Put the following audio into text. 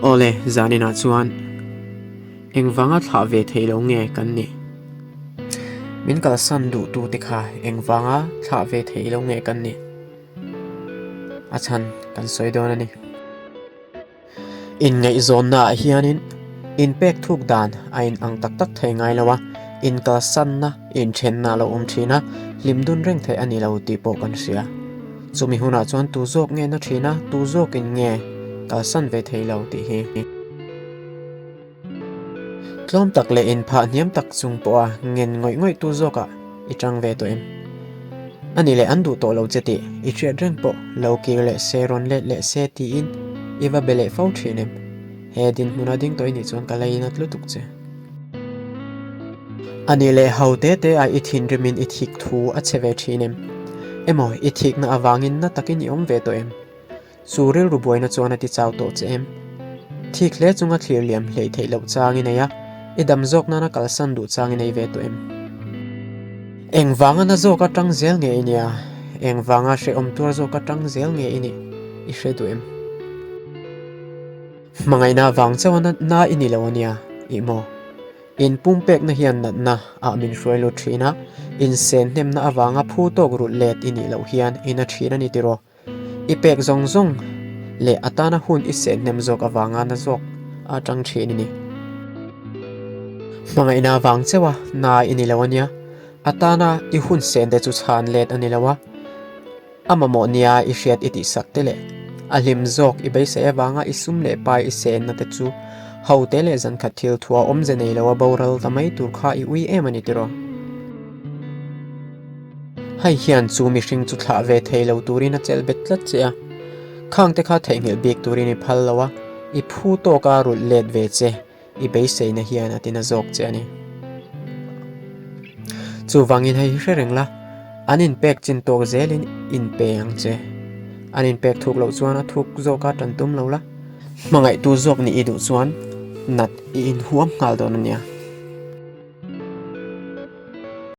Awle, zaninah chuan engvanga thlah ve thei lo nge kan nih? Min kalsan duhtute kha engvanga thlah ve thei lo nge kan nih? A chhan kan sawi dawn a ni. Inngaihzawnnaah hianin inpek thuk dan a inang tak tak thei ngai lo a, inkalsanna, inthenna a lo awm thin a, hlim dun reng theih a ni lo tih pawh kan hria. Chumi hunah chuan tu zawk nge na thin a, tu zawkin nge kalsan ve thei lo tih hi. Tlawm tak leh inphah hniam tak chung pawha ngen ngawih ngawih tu zawkah i tang ve tawh em? A ni leh an duh tawh lo che tih i hriat reng pawh lo kir leh se rawn let leh se tiin i va be leh fo thin em? He dinhmuna ding tawh i nih chuan ka lei nat lutuk che. A ni leh ho te te a i thinrimin i thik thu a che ve thin em? Emaw i thikna avangin na takin i awm ve tawh em? Chu rilru buaina chuan a ti chau tawh che em? Thik hle chunga thlir liam hleih theih loh chang i nei a, i dam zawk nana kalsan duh chang i nei ve tawh em? Engvanga na zawk atang zel nge i nia? Engvanga hrehawm tuar zawk atang zel nge i nih i hre duh em? Hmangaihna vang chauha natna i ni lo a nia, ih maw? In pumpekna hian natna ah min hruai lut thin a, insen hnemna avanga phu tawk rulh let i nih loh hian i na thin a ni tiraw? I pek zawng zawng leh a tana hun i seh hnem zawk avanga na zawk a tang thin i ni. Hmangaihna avang chauha na i ni lo a nia, a tana i hun seh te chu chhan let a ni lo a, a mamawh nia i hriat i tihsak te leh a hlim zawk i beisei avanga i sum leh pai i sehna te chu ho te leh zankhat thil thua awmze nei lo a boral ta mai tur kha i ui em a ni tiraw? Hei hian chu mihring chu thlah ve thei lo turin a chelh bet tlat che a, khangte kha theihnghilh bik turin i phal lo a, i phu tawka rulh let ve che i beiseina hian a tina zawk che a ni. Chuvangin hei hi hre reng la, an inpek chin tawk zelin inpe ang che. An inpek thuk loh chuan a thuk zawka tan tum lo la, hmangaihtu zawk nih i duh chuan nat i inhuam nghal dawn a nia.